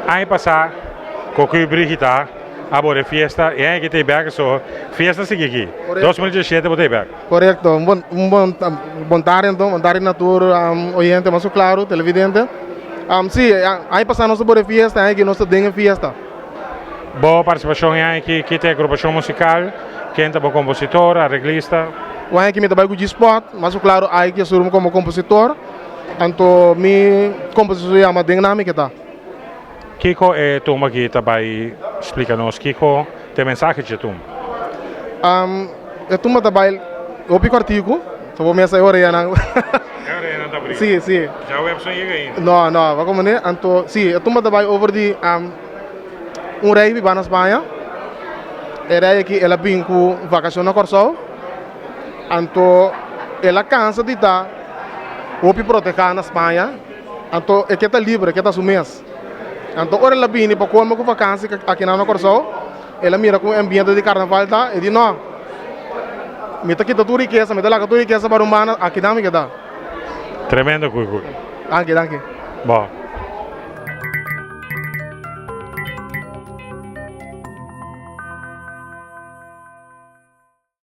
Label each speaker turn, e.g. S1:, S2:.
S1: Aña pasá Cocu Brigita a bore fiesta e aña aki ta e bek so fiesta sigui aki. 2017 bo ta e bek.
S2: Korekto. Un bon un bon bon tardi anto, bon tardi na tur oyente mas ku klaru, televidente. Si, aña pasá nos a bore fiesta, e aña aki nos ta den e fiesta.
S1: Bo partisipashon e aña aki, ki ta e agrupashon musikal, ken ta bo kompositor, areglista?
S2: O aña aki mi ta bai ku G-Spot, mas ku klaru Ike a suru mi komo kompositor, anto mi komposishon yama Den Nami Ke Ta.
S1: Kiko e tumba aki ta bai splika nos? Kiko ta e mensahe dje tumba?
S2: E tumba ta bai hopi kòrtiku, so bo mester e oreanan.
S1: E oreanan ta bria.
S2: Sí, sí.
S1: Djaweps no yega ainda.
S2: No, no, bo komprendé? Anto, sí, e tumba ta bai over di un rei biba na Spaña. E rei aki el a bin ku vakashon na Kòrsou. Anto el a kansa di ta hopi protehá na Spaña. Anto e ke ta libre, e ke ta su mes. Anto ora el a bini pa kolmo ku vakansi akinan na Kòrsou, el a mira ku e ambiente di karnaval ta, e di no, mi ta kita tur rikesa, mi ta laga tur rikesa pa Rumbana, akinan mi ke ta.
S1: Tremendo Cuicuy.
S2: Danki, danki.
S1: Bo.